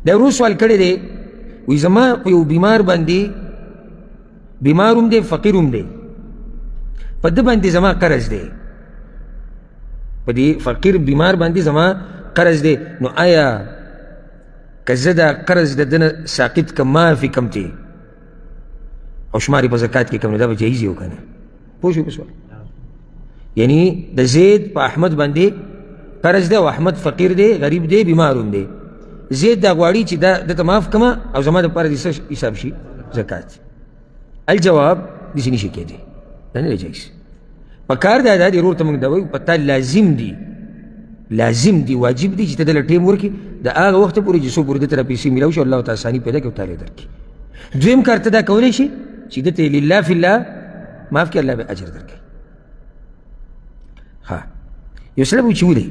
دا ورور سوال کړی دی، وایي زما په یو بیمار باندې، بیمار هم دی فقیر هم دی، په ده باندې زما قرض دی، په دې فقیر بیمار باندې زما قرض دی، نو آیا که زه دا قرض د ده نه ساقط کم معافي کم دی او شمار یې په زکات کې کم، نو دا به جایز وي که نه؟ پوه شوې په سوال؟ یعنی د زید په احمد باندې قرض دی او احمد فقیر دی، غریب دی، بیمار هم دی، زید دا غواړي چې دا ده ته معاف کړمه او زما دپاره دې څه حساب شي؟ زکات. الجواب داسې نشي کېدی، دا نه دی جایز. په کار دا ده دې ورور ته موږ دا وایو، په تا لازم دي، لازم دي، واجب دي چې ته دله ټیم ورکړي د هغه وخته پورې چې څو پورې ده ته دا پیسې میلاو شي، الله ورته اساني پیدا کړي او تا له یې درکړي. دویم کار ته دا کولی شي چې ده ته یې لله فی الله معاف کړي، الله به اجر درکړي. ها یو سړی به چې ولې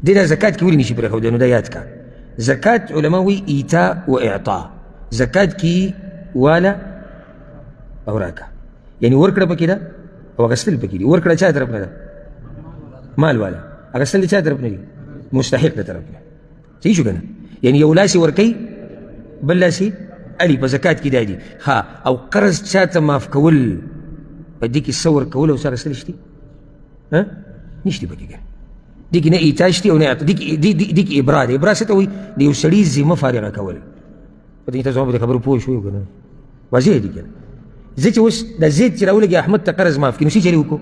دې دا زکات کې ولې نشي پرېښودی، نو دا یاد کړه، زکات علما وایي ایتا و اعطا، زکات کې واله او راکه، یعنی ورکړه پکې ده او اخیستل پکې دي. ورکړه چا طرف نه ده؟ مال والا. اخیستل د چا طرف نه دي؟ مستحق د طرف نه. صحیح شو که نه؟ یعنی یو لاس یې ورکوي بل لاس یې الي، په زکات کې دا دي. ها او قرض چا ته معاف کول، په دې کې څه ورکول او څه اخیستل شته؟ ها نشته پکې که دې کې نه ایتا شته او نه اعطا. دې کې ابرا دی. ابرا څه ته وایي؟ د یو سړي ذمه فارغه کول. په دې تاسو په دې خبرو پوه شوي که نه؟ واضح دي که نه؟ زه چې اوس د زید چې راولګي احمد ته قرض معاف کړي، نو څه چلې وکړو؟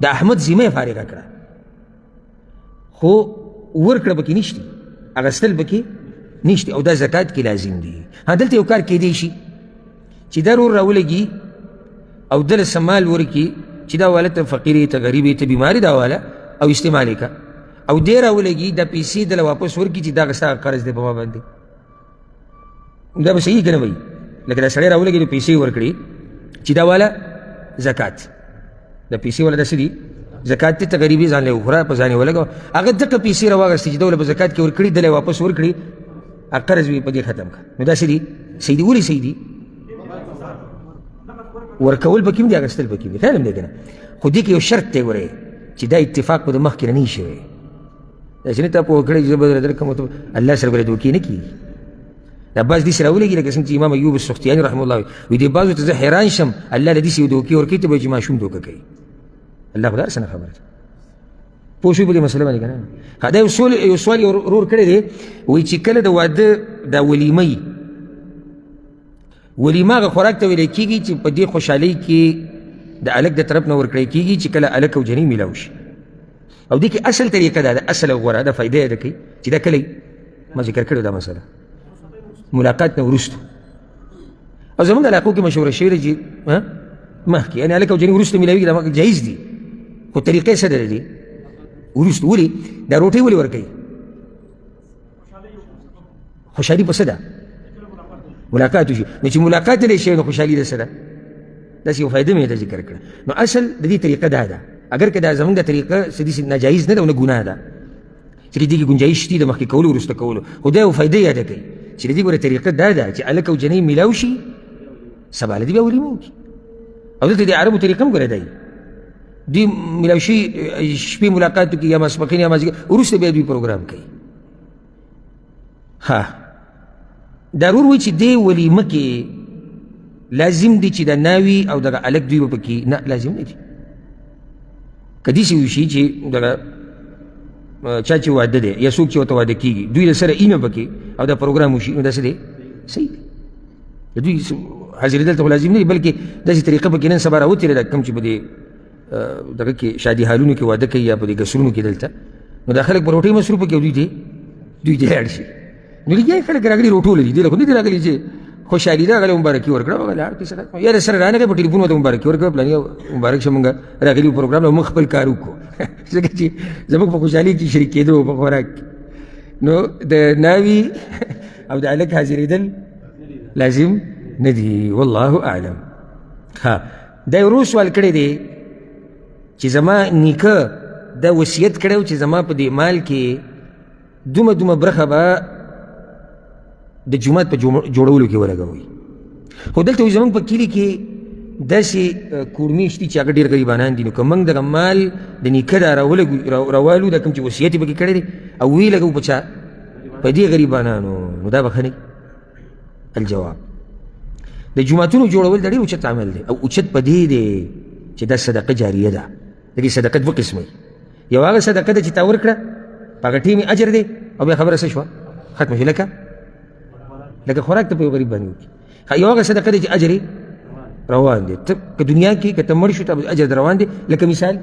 د احمد ذمه یې فارغه کړه، خو ورکړه پکې نشته، اخیستل پکې نشته، او دا زکات کې لازم دی. ها دلته یو کار کېدی شي چې دا ورور راولګي او دله څه مال ورکړي چې دا واله ته فقیر یې، ته غریب یې، ته بیمار یې، دا واله او استعمال یې کړه، او دی راولګي دا پیسې دله واپس ورکړي چې دا ستا قرض دی په ما باندې، دا به صحیح که نه وایي؟ لکه دا سړی راولګي نو پیسې ورکړي چې دا واله زکات، دا پیسې واله دا څه دي؟ زکات دی، ته غریبي ځان له وخوره، په ځان یې ولګوه. هغه دغه پیسې راواخیستې چې دوله په زکات کې ورکړي، دله یې واپس ورکړي، هغه قرض یې په دې ختم کړه، نو دا څه دي؟ صحیح دي. ولې صحیح دي؟ ورکول پکې هم دي، اخیستل پکې هم دي، خیال هم دی که نه؟ خو دې کې یو شرط دی ګورئ چې دا اتفاق به د مخکې نه نه شوی، داسې نه تا پوه کړی چې زه به درکړم، الله سره به دوکې نه کېږي. دا بعض داسې راولېږي لکه څنګه چې امام ایوب السختیاني رحمه الله وایي، دې بعضو ته زه حیران شم، الله له داسې یو دوکې ورکوي ته به چې ماشوم دوکه کوي، الله خو دا څه نه خبره ده. پوه شوې په دې مسله باندې که نه؟ ښه دا یو سوال یو ورور کړی دی، وایي چې کله د واده دا ولیمه وي، ولیمه هغه خوراک ته ویل کېږي چې په دې خوشحالۍ کې د هلک د طرف نه ورکړی کېږي چې کله هلک او جنۍ میلاو شي، او دې کې اصل طریقه دا ده، اصل او غوره دا فایده یې ده کوي چې دا کله ما ذکر کړې دا مسله ملاقات نه وروسته، او زموږ علاقو کې مشهوره شوې ده چې مخکې، یعنې هلک او جنۍ وروسته میلاویږي، دا جایز دي، خو طریقې څه ده دي وروسته. ولې دا روټۍ ولې ورکوي؟ خوشحالي په څه ده؟ ملاقات وشي، نو چې ملاقات نه شي نو خوشحالي ده څه ده؟ داسې یو فایده مې ته ذکر کړه. نو اصل د دې طریقه دا ده، اګر که دا زموږ د طریقه څه داسې ناجایز نه ده او نه ګناه ده، چې دې کې ګنجایش شته د مخکې کولو وروسته کولو، خو دا یو فایده یاده کوي چې د دې ګوره طریقه دا ده چې هلک او جنۍ میلاو شي، سبا له دې بیا ولیمه وکړي. او دلته د عربو طریقه هم ګوره دی، دوی میلاو شي شپې ملاقات وکړي یا ماسپښین یا مازدیګر، وروسته بیا دوی پروګرام کوي. ها دا ورور وایي چې دې ولیمه کې لازم دي چې د ناوي او دغه هلک دوی به پکې نه، لازم نه دي. که داسې وشي چې دغه چا چې واده دی یا څوک چې ورته واده کېږي دوی له سره اینه پکې او دا پروګرام وشي، نو دا څه دی؟ صحیح دی. د دوی حاضرېدل ته خو لازم نه دي، بلکې داسې طریقه پکې نن سبا راوتلې ده، کوم چې په دې دغه کې شادي هالونو کې واده کوي یا په دې ګسرونو کې دلته، نو دا خلک په روټۍ مصروف کوي او دوی دې لاړ شي. نو لګیا خلک راغلي روټو لري، دوی خو نه دي راغلي چې خوشحالي ده، هغه مبارکي ورکړه، هغه لاړ کیسه ختمه، یا سره رانغی په ټلیفون ورته مبارکي ورکړه، پلاني مبارک شه مونږ راغلي پروګرام له، موږ خپل کار وکړو، ځکه چې زموږ په خوشحالي کې شریک کېدو په خوراک کې. نو د ناوي او د هلک حاضرېدل لازم نه دي، والله اعلم. ها دا یو ورور سوال کړی دی چې زما نیکه دا وصیت کړی و چې زما په دې مال کې دومره دومره برخه به د جومات په جوړولو کې ولګوي، خو دلته وایي زموږ په کلي کې داسې کورمې شته چې هغه ډېر غریبانان دي، نو که موږ دغه مال د نیکه دا راوالو، دا کوم چې وصیت یې پکې کړی دی او ویې لګوو په چا؟ په دې غریبانانو، نو دا به ښه نه؟ الجواب، د جوماتونو جوړول د ډېر اوچت عمل دی، او اوچت په دې دی چې دا صدقه جاریه ده. د دې صدقه دوه قسمه، یو هغه صدقه ده چې تا ورکړه په هغه ټیم اجر دی او بیا خبره څه شوه، ختمه شوه، لکه خوراک ته په یو غریب باندې وکړي. یو هغه صدقه ده چې اجر یې روان دی، ته که دنیا کې که ته مړ شو ته اجر در روان دی، لکه مثال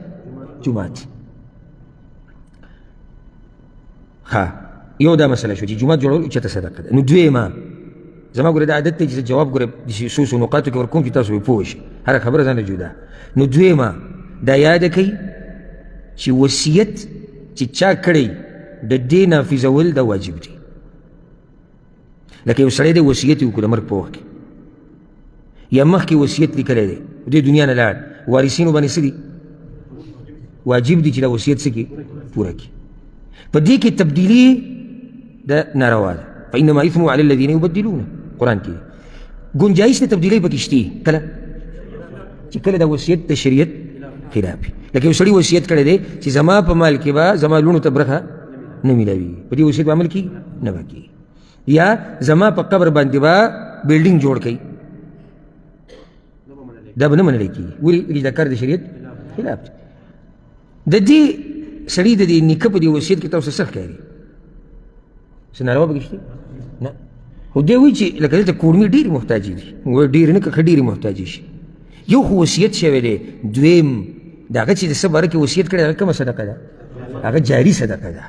جومات. ښه، یو دا مسله شو چې جومات جوړول اوچته صدقه ده. نو دویمه زما ګوره دا عادت دی چې جواب ګوره داسې څو څو نقاطو کې ورکوم چې تاسو یې پوه شئ، هره خبره ځانه جدا. نو دویمه دا یاده کړئ چې وصیت چې چا کړی د دې نافذول دا واجب دی. لکه یو سړی دی وصیت یې وکړو د مرګ په وخت کې، یا مخکې وصیت لیکلی دی، دې دنیا نه لاړ، وارثینو باندې څه دي؟ واجب دي چې دا وصیت څه کړي؟ پوره کړي. په دې کې تبدیلي د ناروا ده، فإنما إثمه على الذين يبدلونه، قرآن کې ګنجایش د تبدیلۍ پکې شته. کله چې کله دا وصیت د شریعت خلاف وي، لکه یو سړي وصیت کړی دی چې زما په مال کې به زما لوڼو ته برخه نه میلاوي، په دې وصیت به عمل کېږي؟ نه به کېږي. یا زما په قبر باندې به بلډینګ جوړ کړي، دا به نه منل کېږي. ولې؟ دا کار د شریعت خلاف دی. د دې سړي د دې نیکه په دې وصیت کې تاسو څه ښکاري؟ څه ناروا پکې شته؟ نه. خو دی وایي چې لکه دلته کورمې ډېرې محتاجې دي، وایي ډېرې نه که ښه ډېرې محتاجې شي. یو خو وصیت شوی دی، دویم د هغه چې د څه باره کې وصیت کړی هغه کومه صدقه ده؟ هغه جاري صدقه ده.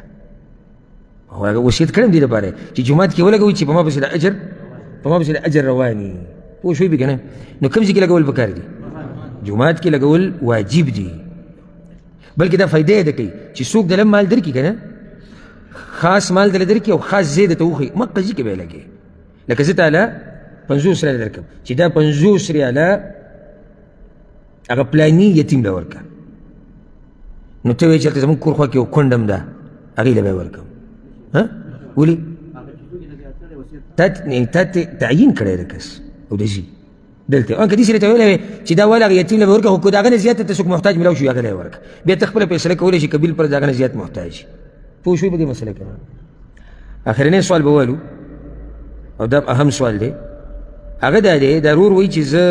او هغه وصیت کړی هم دې لپاره چې جومات کې ولګوي چې په ما پسې د اجر، په ما پسې د اجر روان وي. پوه شوې به که نه؟ نو کوم ځای کې لګول پکار دي؟ جومات کې لګول واجب دي. بلکې دا فایده یې ده کوي چې څوک دله مال درکړي که نه، خاص مال دله درکړي او خاص ځای درته وښیي، مقه ځای کې به یې لګوې. لکه زه تاله 50 ریاله درکړم چې دا 50 ریاله هغه پلاني یتیم له ورکړه، نو ته وایې چې هلته زموږ کور خوا کې یو کونډه هم ده هغې له به یې ورکړم. ها ولې؟ تا تعیین کړی د کس او د ځي دلته. ان که داسې راته ویلی وی چې دا والا هغه یتیم له به ورکړه، خو که د هغه نه زیات ته څوک محتاج میلاو شو هغه له یې ورکړه، بیا ته خپله فیصله کولی شې که بل پر د هغه نه زیات محتاج شي. پوه شوې په دې مسله کې؟ اخرنی سوال به والو او دا اهم سوال دی، هغه دا دی، دا ورور وایي چې زه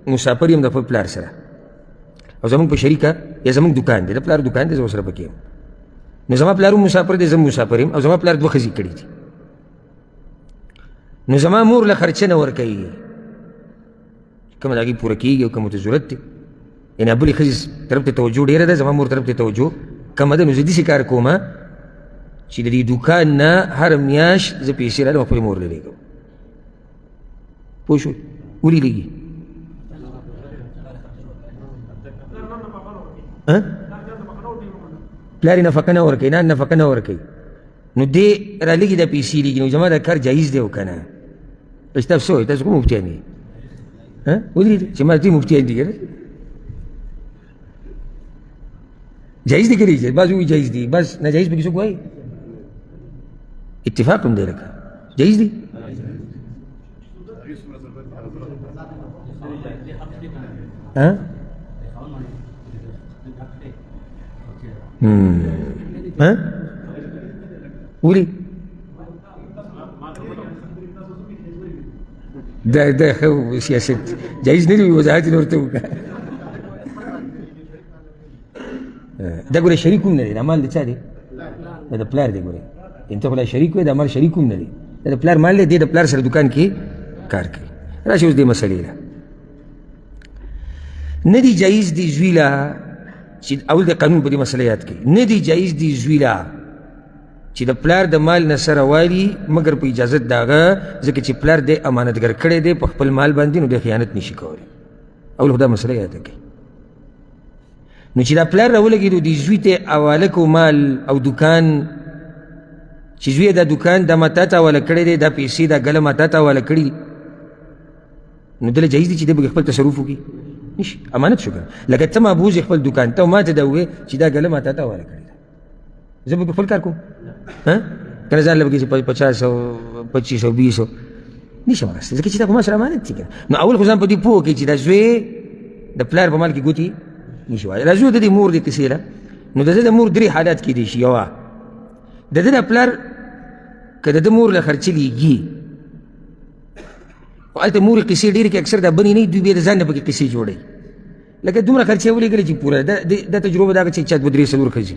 مسافر یم د خپل پلار سره او زموږ په شریکه یا زموږ دکان دی، د پلار دکان دی، زه ورسره پکې یم. نو زما پلار هم مسافر دی، زه هم مسافر یم، او زما پلار دوه ښځې کړي دي. نو زما مور له خرچه نه ورکوي، کومه د هغې پوره کېږي او کومه ته ضرورت دی، یعنې بلې ښځې طرف ته توجه ډېره ده، زما مور طرف ته توجه کمه ده. نو زه داسې کار کوم چې د دې دوکان نه هره میاشت زه پیسې رالم خپلې مور له لېږم. پوه شوې؟ ولې لېږي؟ پلار یې نفقه نه ورکوي، نه نفقه نه ورکوي، نو دې رالېږي دا پیسې لېږي. نو زما دا کار جایز دی او که نه؟ تاسو څه وایئ؟ تاسو کوم مفتیان یئ؟ ودرېږئ چې ما دې مفتیان دي که نه؟ جایز دی که نه جایز؟ بعض وایي جایز دی، بعض ناجایز پکې څوک وایي؟ اتفاق هم دی، لکه جایز دی. ها؟ ها؟ ولې؟ دا دا ښه سیاست جایز نه دی، وضاحت یې ورته وکړه. دا ګوره شریک هم نه دی، دا مال د چا دی؟ دا د پلار دی. ګوره انته خو لا شریک وې، دا مال شریک هم نه دی، دا د پلار مال دی، دی د پلار سره دکان کې کار کوي. راشي اوس دې مسئلې له. نه دی جایز دی زوی له چې اول د قانون په دې مسئله یاد کړئ، نه دی جایز دی زوی له چې د پلار د مال نه سره والي مګر په اجازت د هغه، ځکه چې پلار دی امانتګر کړی دی په خپل مال باندې، نو دی خیانت نشي کولی. اول خو دا مسئله یاده کړئ. نو چې دا پلار راولګېدو دې زوی ته حواله کو مال او دکان، چې زوی دا دکان دا ما تا ته حواله کړی دی، دا پیسې دا ګله ما تا ته حواله کړي، نو دله جایز دی چې دی به خپل تصرف وکړي؟ نشي، امانت شو که. لکه ته ما بوځې خپل دکان ته او ما ته دا ووایې چې دا ګله ما تا ته حواله کړې ده، زه به خپل کار کوم؟ ها که نه ځان له به کې 50 او 25 او 20 نشم اخیستی، ځکه چې دا خو ما سره امانت دی که. نو اول خو ځان په دې پوه کړئ چې دا زوی د پلار په مال کې ګوتې نشي وهلی. راځو د دې مور دې کیسې له. نو د ده د مور درې حالات کېدی شي. یوه د ده د پلار که د ده مور له خرچه لیږي، خو هلته مورې قصې ډېرې کې اکثر دا بنې نه، دوی بیا د ځان نه پکې قصې جوړوي. لکه دومره خرچه یې ولېږلې چې پوره ده، دا تجربه دا چې چا دوه درې څلور ښځې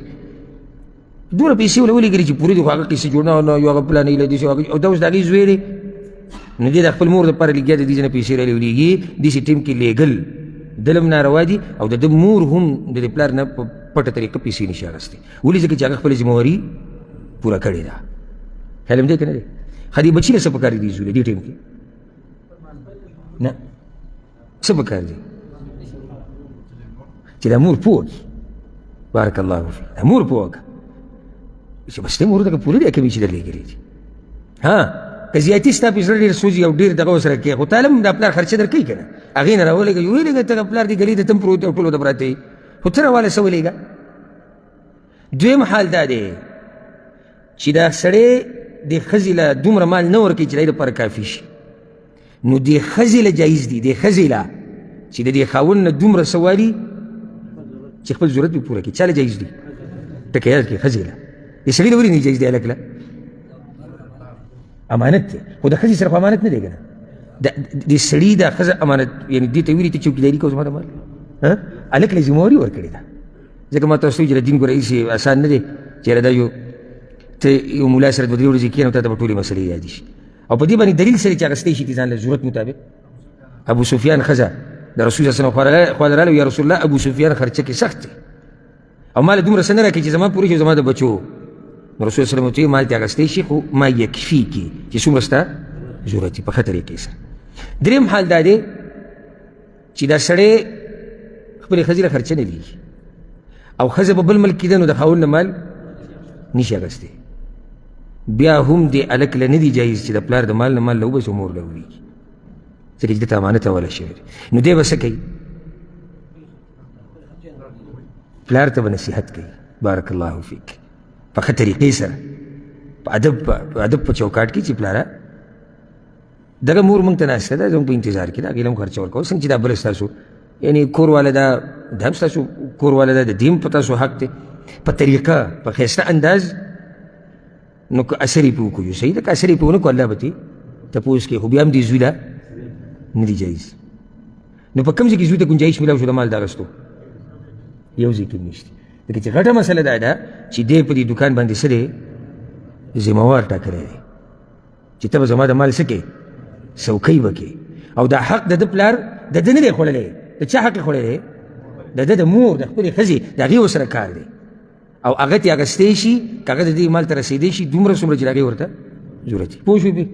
دومره پیسې ورله ولېږلې چې پوره دي، خو هغه قصې جوړ نه، نه یو هغه پلانې له دې شو، او دا اوس د هغې زوی دی، نو دې د خپل مور دپاره لګیا دی، دې ځای نه پیسې راله ولېږي. داسې ټیم کې لېږل دلم ناروا دي، او د ده مور هم د دې پلار نه په پټه طریقه پیسې نشي اخیستی. ولې؟ ځکه چې هغه خپله ذمهواري پوره کړې ده. خیال هم دی که نه دی؟ ښه دې بچي له څه پکار دي زوی له دې ټیم کې؟ نه، څه پکار دي؟ چې دا مور پوه کړي. بارک الله فیک، دا مور پوه کړه چې بس ته مور دغه پوره دی کوي چې در لېږلي دي. ها که زیاتي ستا په زړه ډېر سوځي او ډېر دغه ورسره کوې، خو تا له هم دا پلار خرچه در کوي که نه، هغې نه راولېږه، ویلېږه ته پلار دې ګلې ته تم پروت دی او ټولو ته پراته وي، خو ته راواله څه ولېږه. دویم حال دا دی چې دا سړی د ښځې له دومره مال نه ورکوي چې د هغې لپاره کافي شي، نو دې ښځې له جایز دي، دې ښځې له چې د دې خاوند نه دومره څه والي چې خپل ضرورت پرې پوره کړي، چا له جایز دي؟ ټکی یاد کړئ، ښځې له. د سړي له ولې نه جایز دی؟ هلک له امانت دی، خو د ښځې سره خو امانت نه دی که نه. د سړي دا ښځه امانت، یعنې دې ته ویلي ته چوکیداري کوه زما د مال، هلک له ذمهواري ورکړې ده. ځکه ما تاسو ته ویل چې د دین ګوره هېڅ اسان نه دی چې یاره دا یو ته یو ملا سره دوه درې ورځې کښېنه او تا ته به ټولې مسلې یادې شي. او په دې باندې دلیل سره چې اخیستی شي ځان له ضرورت مطابق. ابو سفیان ښځه د رسول الله صلی الله علیه وسلم خواله راغله، یا رسول الله ابو سفیان خرچه کې سخت دی او مال دومره څه نه راکوي چې زما پوره شي زما د بچو. نو رسول الله صلی الله علیه وسلم ورته وویل مال ترې اخیستی شي خو ما یکفي کې چې څومره ستا ضرورت وي په ښه طریقې سره. دریم حال دا دی چې دا سړی خپلې ښځې له خرچه نه لیږي او ښځه په بل ملک کې ده، نو د خاوند نه مال نشي اخیستی. بیا هم دې هلک له نه دي جایز چې د پلار د مال نه مال له وباسي او مور له ولېږي، ځکه چې ده ته امانت حواله شوی دی. نو دی به څه کوي؟ پلار ته به نصیحت کوي، بارک الله فیک، په ښه طریقې سره، په ادب په چوکاټ کې چې پلاره دغه مور موږ ته ناسته ده، زموږ په انتظار کې ده، هغې له هم خرچه ورکوه. څنګه چې دا بله ستاسو یعنې کور واله ده، دا هم ستاسو کور واله ده، د دې هم په تاسو حق دی، په طریقه په ښایسته انداز. نو که اثر یې پرې وکړو صحیح ده، که اثر یې پرې ونه کړو الله به ترې تپوس کوي، خو بیا هم دې زوی له نه دي جایز. نو په کوم ځای کې زوی ته ګنجایش میلاو شو د مال د اخیستو؟ یو ځای کې نشته. ځکه چې غټه مسله دا ده چې دی په دې دوکان باندې څه دی ذمهوار ټاکلی دی چې ته به زما د مال څه کوې، څوکۍ به کوې، او دا حق د ده پلار د ده نه دی خوړلی. د چا حق یې خوړلی دی؟ د ده د مور، د خپلې ښځې، د هغې ورسره کار دی، او هغه ترې اخیستی شي که هغه د دې مال ته رسېدی شي دومره څومره چې د هغې ورته ضرورت وي. پوه شوې پرې؟